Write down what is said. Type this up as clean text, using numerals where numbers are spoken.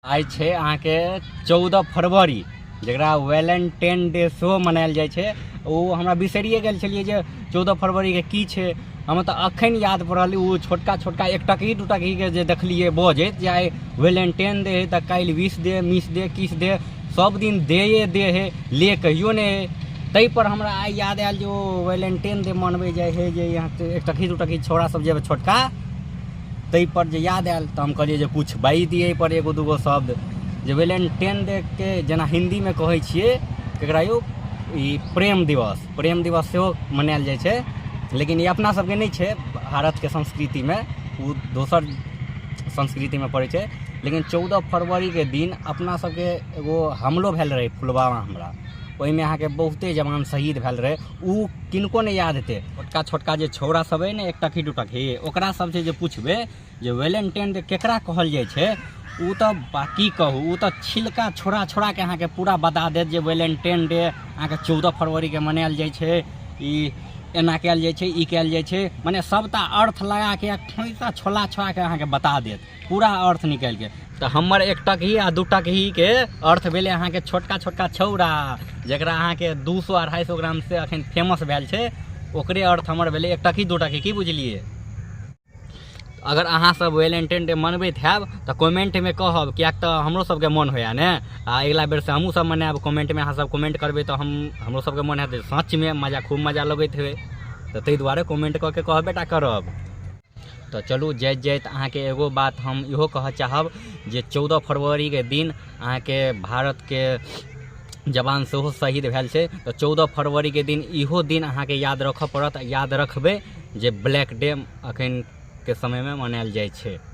आइ छै अहाँके 14 फरवरी, जकरा वैलेंटाइन डे सेहो मनायल जाइ छै। ओ हमरा बिसरिए गेल छलियै जे 14 फरवरीके की छै। हमरा तऽ अखन याद पड़ल। ओ छोटका छोटका एक टकही दू टकहीके जे देखलियै बजैत जे आइ वैलेंटाइन डे हइ, तऽ काल्हि विश डे, मिस डे, किस डे, सब दिन डेये डे हइ, ले कहियो नहि हइ। ताहिपर हमरा आइ याद आयल जे ओ वैलेंटाइन डे मनबै जाइ हइ, जे यहाँ एक टकही दू टकही छौड़ा सब जे छोटका। ताहिपर जे याद आयल तऽ हम कहलियै जे किछु बाजि दियै एहिपर एगो दूगो शब्द, जे वैलेंटाइन डे के जेना हिन्दीमे कहै छियै केकरा यौ, ई प्रेम दिवस, प्रेम दिवस सेहो मनायल जाइ छै। लेकिन ई अपना सबके नहि छै भारतके संस्कृतिमे, ओ दोसर संस्कृतिमे पड़ै छै। लेकिन 14 फरवरीके दिन अपना सबके एगो हमलो भेल रहै पुलवामा हमला। ओहिमे अहाँके बहुते जवान शहीद भेल रहै। ओ किनको नहि याद हेतै। छोटका छोटका जे छौड़ा सब अइ ने, एक टकही दू टकही, ओकरा सब छै जे पुछबै जे वैलेंटाइन डे केकरा कहल जाइ छै, ओ तऽ बाकी कहू, ओ तऽ छिलका छोड़ा छोड़ाके अहाँके पूरा बता देत जे वैलेंटाइन डे अहाँके 14 फरवरीके मनायल जाइ छै, ई एना कयल जाइ छै, ई कयल जाइ छै। मने सबटा अर्थ लगाके, खोइसा छोला छोड़ाके अहाँके बता देत पूरा अर्थ निकालिके। तऽ हमर एक टकही आ दू टकहीके अर्थ भेलै अहाँके छोटका छोटका छौड़ा, जकरा अहाँके 200 250 ग्राम से अखन फेमस भेल छै, ओकरे अर्थ हमर भेलै एक टकही दू टकही। की बुझलियै? अगर अहाँ सब वैलेंटाइन डे मनबैत हैब तऽ कमेंटमे कहब, किएक तऽ हमरो सबके मन होइए ने, आ अगिला बेरसँ हमहूँ सब मनायब। कमेंटमे अहाँ सब कमेंट करबै तऽ हम हमरो सबके मन हेतै। सचमे मजा, खूब मजा लगैत हेबै, तऽ ताहि दुआरे कमेंट कऽ के कहबे टा करब। तऽ चलू, जाइत जाइत अहाँके एगो बात हम इहो कहऽ चाहब जे 14 फरवरीके दिन अहाँके भारतके जवान सेहो शहीद भेल छै। तऽ 14 फरवरीके दिन इहो दिन अहाँके याद रखऽ पड़त। याद रखबै जे ब्लैक डे अखनके समयमे मनायल जाइ छै।